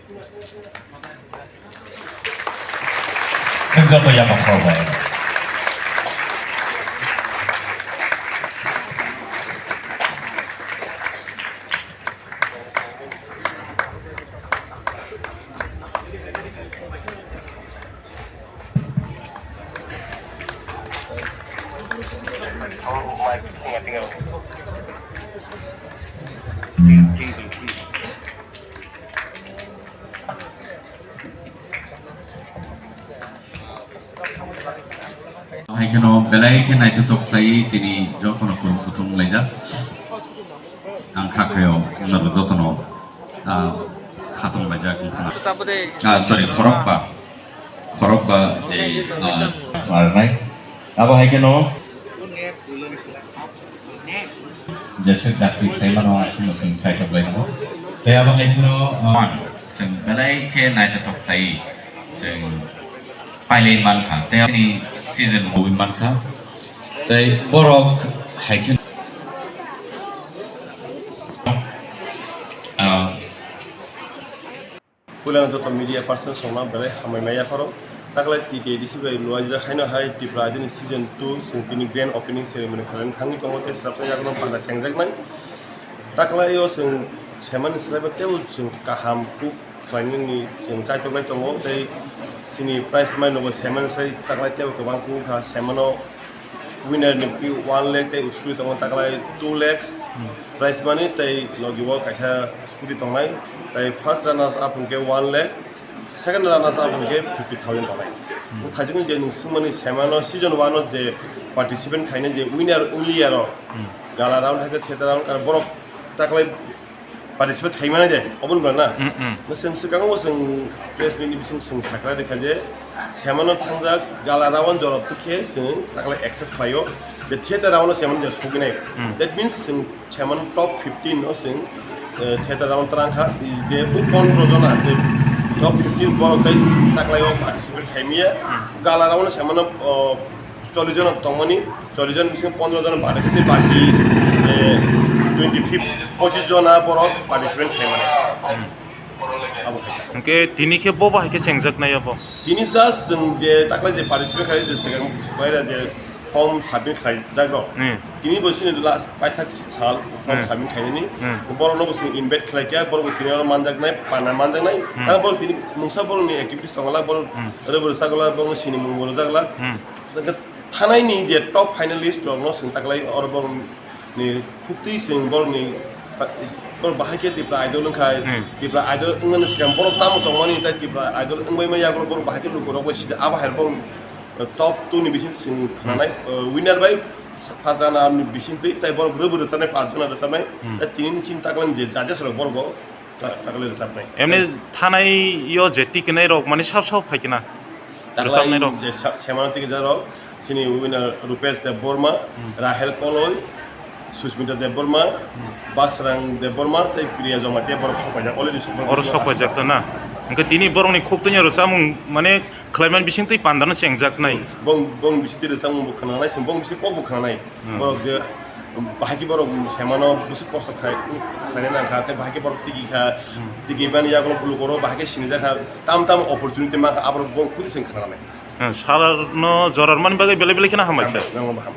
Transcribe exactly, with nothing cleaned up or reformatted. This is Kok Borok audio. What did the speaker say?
Chwng joto yapha khorokbai. Hai kheno belai khe naithothok khlaiwi tini jotono kwrwng kuthum wnglaijak. Ang kha khayo norok jotono, ah, khatong laijak wngkha na. Ah, sorry, khorokba. Khorokba je, ah, arnai. Abo hai kheno. Jeswk dakti khlaimano aswk no chwng chaitok lai nango. Tei abo hai kheno, ah, chwng belai khe naithothok khlai chwng pailai mankha. Tei ani season mui mankha. Tei borok hai kheno, ah, Puilano joto media person songno belai hambai maya pharo. Taklai T T A D C bai luaijak haino hai Tripura Aidini season two chwng tini grand opening ceremony khlaina thangwi tongo tei swrapsa yago no bada chengjaknai. Taklai o chwng semani swlaibo teibo chwng kaham kuk khlainani chwng chaitoklai tongo tei chini prize money no bo semani swlai taklai teibo kwbang kuk wngkha semano. Winner ni bwkhe one lakh tei scooty tongo taklai two lakhs. Hmm. Prize money tei logi o kaisa scooty tongnai. Tei first runners up hwnkhe one lakh, second runners up hwnkhe fifty thousand tongnai. Hmm. Bo thaijaknai je nwng swngmani semano season one o je participant khainai je winner only aro. Hmm. Gala round hai khe theater round, borok taklai participate khaimani de, oboni bwrwi na? Mm, mm. Chwng swkango chwng press meet ni bising chwng sakha rwkha je, semano thangjak gala round jora twi khe chwng taklai accept khlaio, the theater round o semano je sogwinai. Mm. That means chwng semano top fifteen no chwng, eh, theater round twrang kha, je bo pondro jona je top fifteen borok tei taklai o participate khaimaya, mm, gala round o semano, oh, chollish jona tongmani, chollish jona bisingo pondro jona bade khe tei baki, eh, twenty fifth, pochis jona borok participant khlaimani. Hmm. Abo hai. Hwnkhe tini khe bo bahai khe chengjaknai abo? Tini just chwng je taklai je participant khlai je second baira je form submit khlaijak rok. Hmm. Tini bo chini last paithak sal form, hmm, submit khlainani. Hmm. Borokno bo chwng invite khlaikha, borok bo tini oro manjaknai, panda manjaknai. Hmm. Tamo borok tini mungsa borokni activities tongla, borok, hmm, rwbwrwsakla, borokno sinimung bo rwjakla. Hmm. Thanaini je top finalist rokno chwng taklai oro borokni khuktwi chwng borokni, borok bahai khe Tipra Idol wngkha, hmm, Tipra Idol wngmani swkang borok tamo tongmani tei Tipra Idol wngbaima yagulo borok bahai khe lukurok bai sijak abo hai borok top two ni bising chwng khwnanai, hmm, uh, winner bai phajana ni bisingtwi tei borok rwbwrwi rwchabnai paanch jona rwchabnai, hmm, tei tini chini taklani je judges rok borok bo Ta-, taklai rwchapnai. Emni thanai yo je tikinai rok mani sab sab phai kina. Taklai rwchapnai rok. Je sa-, semano tikijak rok, chini winner Rupesh Debbarma, hmm, Rahel Koloi, Susmita Debbarma, hmm, Basrang Debbarma, tei Priya Jamatia borok sok paijak, already sok paijak. Oro sok paijak ta na. Hwnkhe tini borokni khuk twi rwchapmung mane khlaimani bisingtwi pandano chengjaknai. Bong, bong bisingtwi rwchapmung bo khwnanai, bong bising kok bo khwnanai. Hmm. Borok je bahai khe borok semano bwswk kosto khai, khlaina nang kha, tei bahai khe borok tigi kha, hmm, tigi bani yagulo bulu borok bahai khe sinijak kha, tam tam opportunity man kha, aborok borok khuti se wng kha nang nai. Hmm, sal no jorar mani bagwi belai belai kheno hambai kha. Nang bo ham.